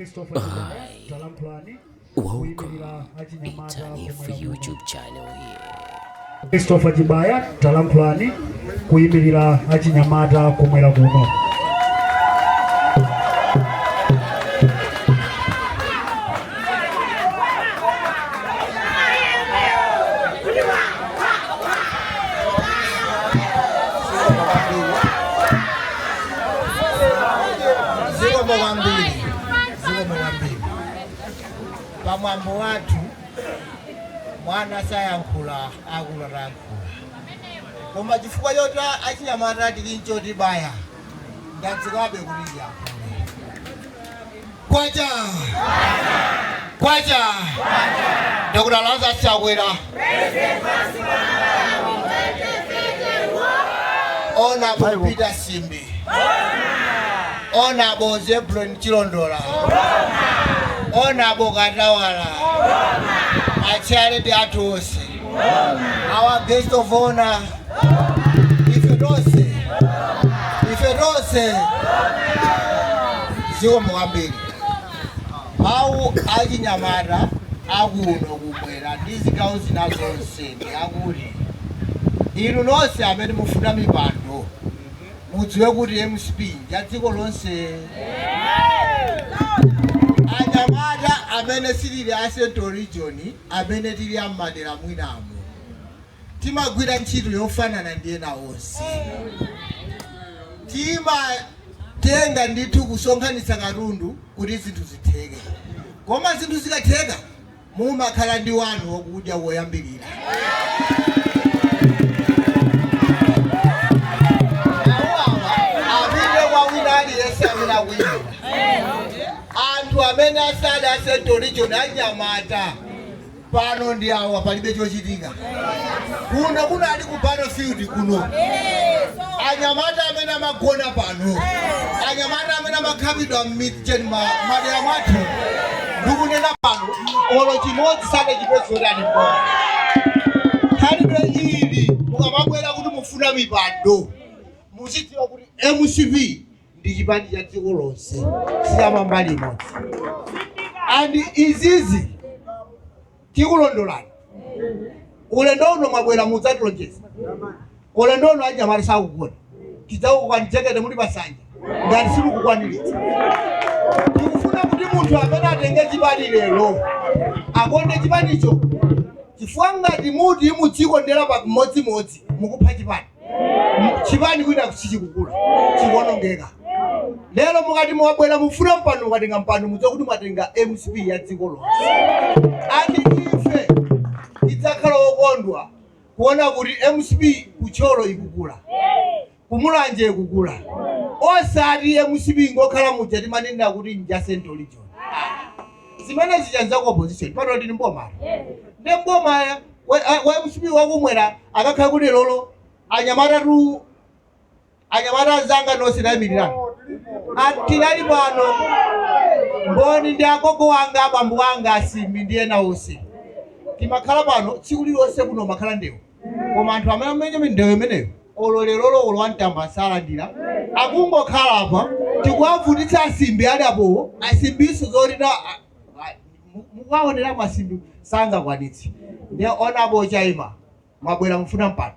Hi, welcome. It's Hanif YouTube channel here. Christopher Chibaya, talankhulani kuyimirira achinyamata kumwera kuno. Zikomo kwambiri, zikomo kwambiri. Pamwambo wathu mwana sayankhula, akulu atayankhula, koma chifukwa choti achinyamata tili nchotibaya, ndadzikabe kuti ndiyankhule. Kwacha kwacha! Dr. Lazarus Chakwera, Honorable Peter Simbi, Honorable Zebron Chilondola, Honorable Katawala, achale athu onse, our guest of honor, ife tonse, ife tonse, zikomo kwambiri. Mawu achinyamata akuno kumwera ndi zigawo zina zonse ndi akuti inu nonse amene mufuna mipando mudziwe kuti MCP ya dziko lonse. Anyamata amene sitili a Central Region, amene tili ammadera mwinamo, timagwira ntchito yofanana ndi ena onse. Timatenga ndithu kusonkhanitsa katundu kuti zinthu zitheke, koma zinthu zikatheka mumakhala ndi wanu wokudya woyambirira. Awawa apite kwa wina aliyense amene akuyimira. Anthu amene asali a Central Region, anyamata pano ndi awa, palibe chochitika kuno. Kuno ali ku battlefield kuno. Anyamata amene amagona pano, anyamata amene amakhapidwa m'micheni madera mwathu, ndikunena pano olo chimodzi sadachipezerani mbona. Khalidwe ili, mukamabwera kuti mufuna mipando, muzidziwa kuti MCP ndi chipani cha dziko lonse, siyamambali imodzi. And izizi tikulondolani. Ulendo uno mwabwera mudzatilonjeza, ulendo uno anyamata sakugona, tidzakukani muli pasanja ngati simukukwaniritsa. Tikufuna kuti munthu amene atenge chipani lero akonde chipanicho, chifukwa ngati muti mudzikondera pa mmodzimodzi, mukupha chipani. Chipani kwina sichikukula, chikuonongeka. Lero mukati mwabwera mufuna mpando, mukatenga mpando mudziwe kuti mwatenga MCP ya dziko lonse. And ife tidzakhala wokondwa kuona kuti MCP kuThyolo ikukula, kuMulanje ikukula, osati MCP ngokhala muja timanena kuti nja Central Region. Zimene zija nza ku opposition. Pano tili mboma, ndi mboma wa MCP wakumwera akakhala kuti lolo anyamata tu, anyamata anzanga nonse tayimirirani. Tinali pano, mboni ndi agogo wanga, abambo wanga aSimbi ndi ena onse. Timakhala pano tsiku lililonse, kuno makhala ndewu, koma anthu amene amenye ndewu imeneyo olo lero olo wamtamba salandira, akungokhala apa. Tikuwavutitsa aSimbi ali apowo. ASimbiso zoti na mukuwaonera aSimbi sangakwanitse. Ndiye onapo Chaima, mwabwera mufuna mpando,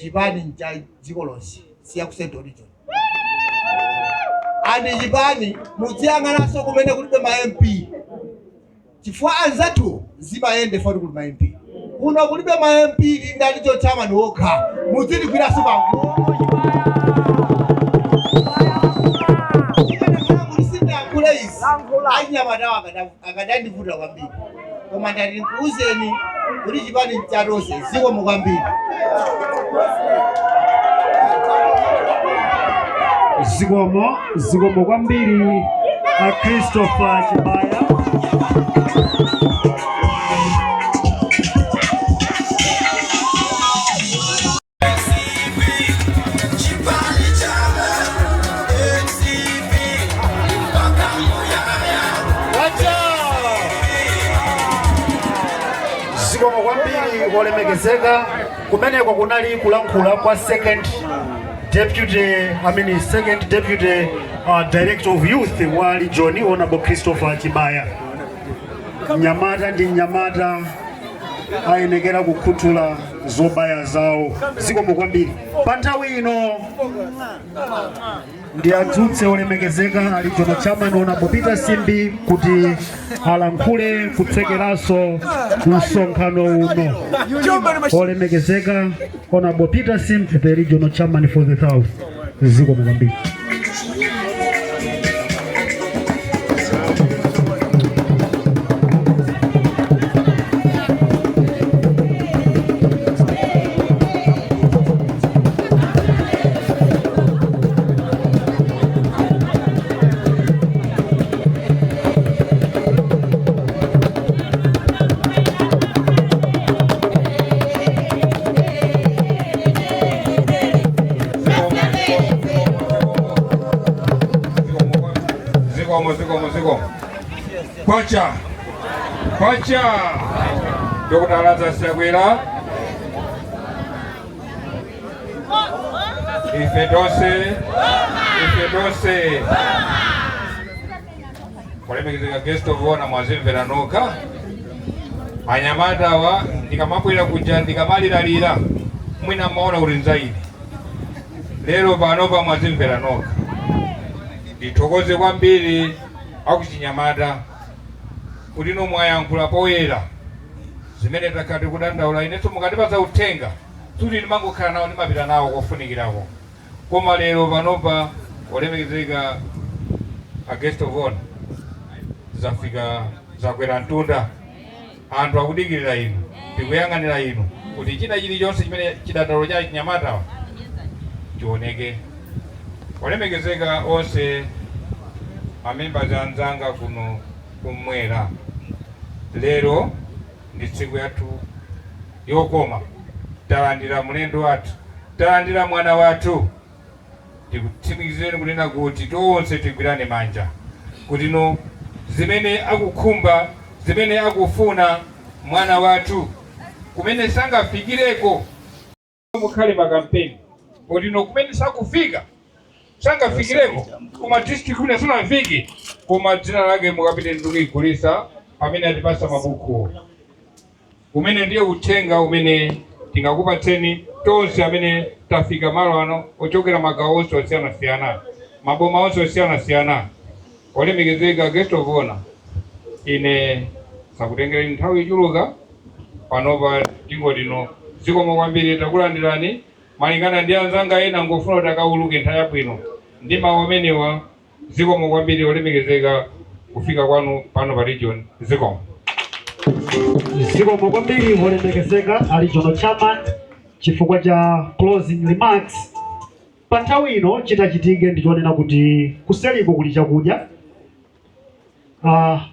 chipani cha dziko lonse, siya ku Central Region. And chipani mudziyang'ananso kumene kulibe ma MP, chifukwa anzathu zimayende foti kuli ma MP. Kuno kulibe ma MP, ndati cho chairman wokha, mudziligwiranso pa kuti sindiyankhule izi, anyamatawo akadandivuta kwambiri, koma ndati ndikuwuzeni kuti chipani nchatonse. Zikomo kwambiri. Zikomo, zikomo kwambiri a Christopher Chibaya. Chipani chama MCP mpaka muyaya. Zikomo kwambiri olemekezeka. Kumeneko kunali kulankhula kwa second Deputy, I mean, second deputy director of youth wa region, Honorable Christopher Chibaya. Mnyamata ndi mnyamata ayenekera kukhuthula zobaya zawo. Zikomo kwambiri. Pa nthawi ino ndi adzutse olemekezeka a regional chairman, Honorable Peter Simbi, kuti alankhule kutsekeranso msonkhano uno. Olemekezeka Honorable Peter Simbi, the regional chairman for the south. Zikomo kwambiri. Zikomo, zikomo, zikomo. Kwacha kwacha! Dr. Lazarus Chakwera, ife tonse, ife tonse! Kulemekezeka guest of honor, mwazimvera nokha anyamatawa. Ndikamabwera kuja ndikamaliralira, mwina maona kuti nzaidi. Lero panopa mwazimvera nokha. Ndithokoze kwambiri akuchinyamata kuti ino mwayankhula poyera zimene takhala tikudandaula. Inenso mukandipatsa uthenga, suti ndimangokhala nawo, ndimapita nawo kofunikirako. Koma lero panopa, olemekezeka a guest of honor, zafika, zakwera mtunda. Anthu akudikirira inu, tikuyang'anira inu kuti china chilichonse chimene chidandaulo cha chinyamatawa chioneke. Olemekezeka onse mamembers anzanga kuno kumwera, lero ndi tsiku yathu yokoma. Talandira mlendo wathu, talandira mwana wathu. Tikutsimikizireni kunena kuti tonse tigwirane manja kuti no zimene akukhumba, zimene akufuna mwana wathu, kumene sangafikireko, mukhale makampeni kuti no kumene sakufika, sangafikireko, koma district kumene sanafike, koma dzina lake mukapite ndikuigulisa pamene atipasa mabuku, umene ndiye uthenga umene tingakupatseni tonse amene tafika malo ano, ochokera magawo onse osiyanasiyana, maboma onse osiyanasiyana. Olemekezeka guest of honor, ine sakutengereni nthawi yochuluka panopa. Tingotino zikomo kwambiri, takulandirani. Malingana ndi anzanga ena, ngofuna kuti akauluke nthawi yabwino ndi mawu amenewa. Zikomo kwambiri, olemekezeka, kufika kwanu pano pa region. Zikomo. Zikomo kwambiri, olemekezeka a regional chairman, chifukwa cha closing remarks. Pa nthawi ino chitachitike ndichonena kuti kuseliko kuli chakudya.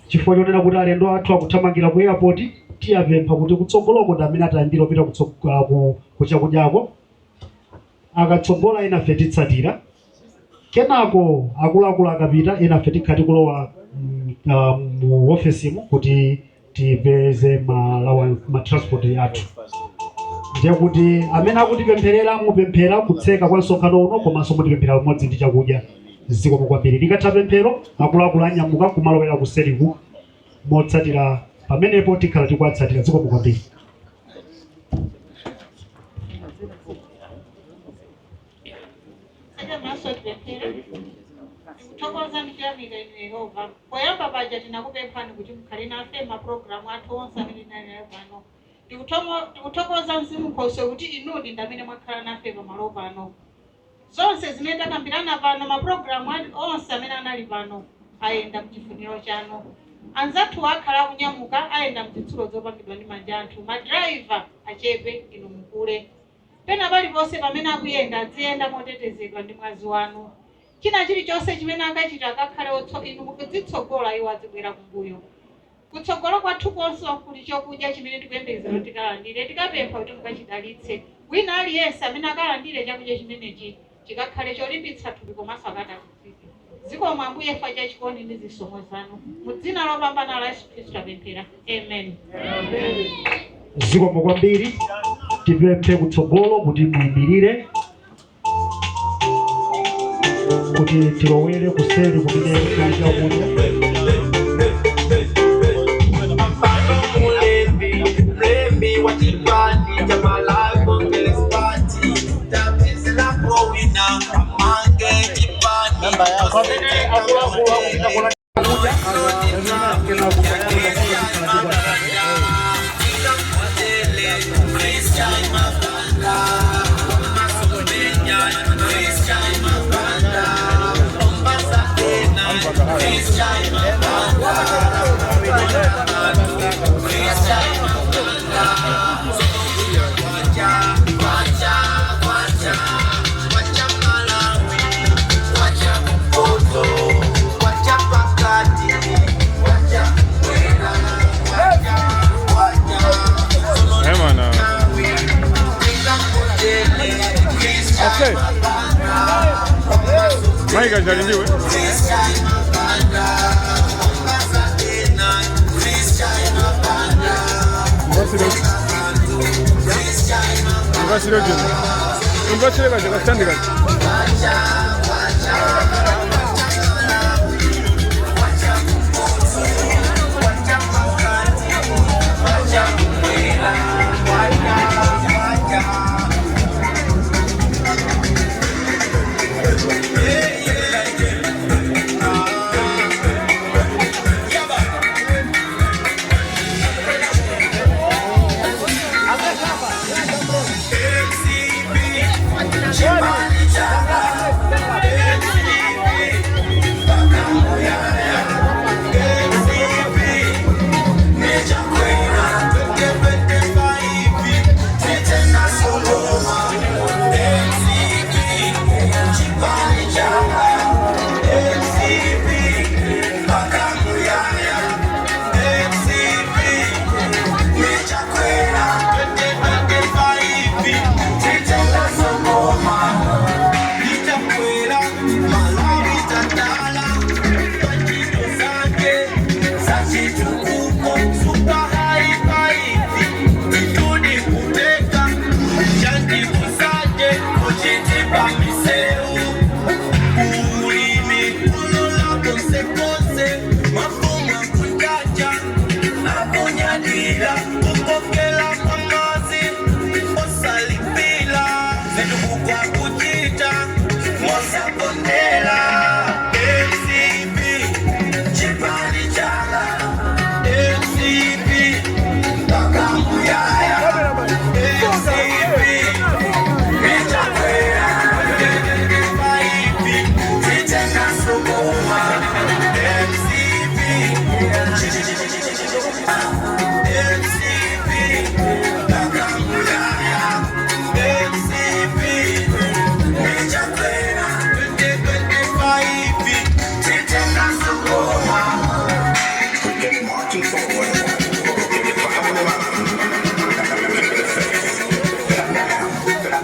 Chifukwa chonena kuti alendo athu akuthamangira ku airport, tiyapempha kuti kutsogoloko ndi amene atayambira kupita ku chakudyako. Akatsogola, enafe titsatira. Kenako akuluakulu akapita, enafe tikhati kulowa mu ofesimu kuti tipeze ma transport yathu. Ndiye kuti amene akutipempherera, mupemphera kutseka kwa msonkhano uno, komanso mutipemphera pamodzi ndi chakudya. Zikomo kwambiri. Likatha pemphero, akuluakulu anyamuka kumalowera kuseriku motsatira pamenepo tikhala tikuwatsatira. Zikomo kwambiri. Saka maso, tipemphere. Tikuthokoza ndi kuyamika inu Yehova. Poyamba paja tinakupemphani kuti mukhale nafe mapulogalamu athu onse amene tinali nayo pano. Tikuthokoza Mzimu Nkhoswe kuti inudi ndi amene mwakhala nafe pamalo pano. Zonse zimene takambirana pano, mapulogalamu onse amene anali pano ayenda mchifuniro chanu. Anzathu akhala akunyamuka, ayenda mzitsulo zopangidwa ndi manja anthu. Madrayiva achepe, inu mukule. Pena paliponse pamene akuyenda, adziyenda motetezedwa ndi mwazi wanu. China chilichonse chimene akachita, akakhale inu mukudzitsogola, iwo adzibwera kumbuyo. Kutsogolo kwathu konso kuli chokudya chimene tikuyembekezera kuti tikalandire. Tikapempha kuti mukachidalitse. Wina aliyense amene akalandire chakudya chimenechi, chikakhale cholimbitsa thupi komanso akatalizike. Zikomo Ambuye chifukwa cha chikondi ndi zisomo zanu. Mu dzina lopambana la Yesu Khristu apemphera, amen. Zikomo kwambiri. Tipemphe kutsogolo kuti muyimirire. Kuti tilowere kuseri kumene kuli chakudya. Mulembi, mlembi wa chipani cha Malawi Congress Party, tapezelapo wina amange chipani. Pamene akuluakulu akupita kola Eh, mana. Okay. Maika jalindiwe. Mbasire jini. Mbasire kaje kastandi kaje.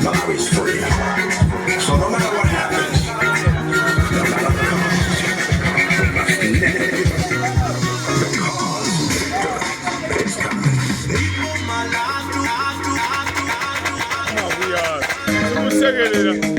Malawi's free. So no matter what happens, no matter the cost, we must never, because victor is coming. We are. Tumusekerera.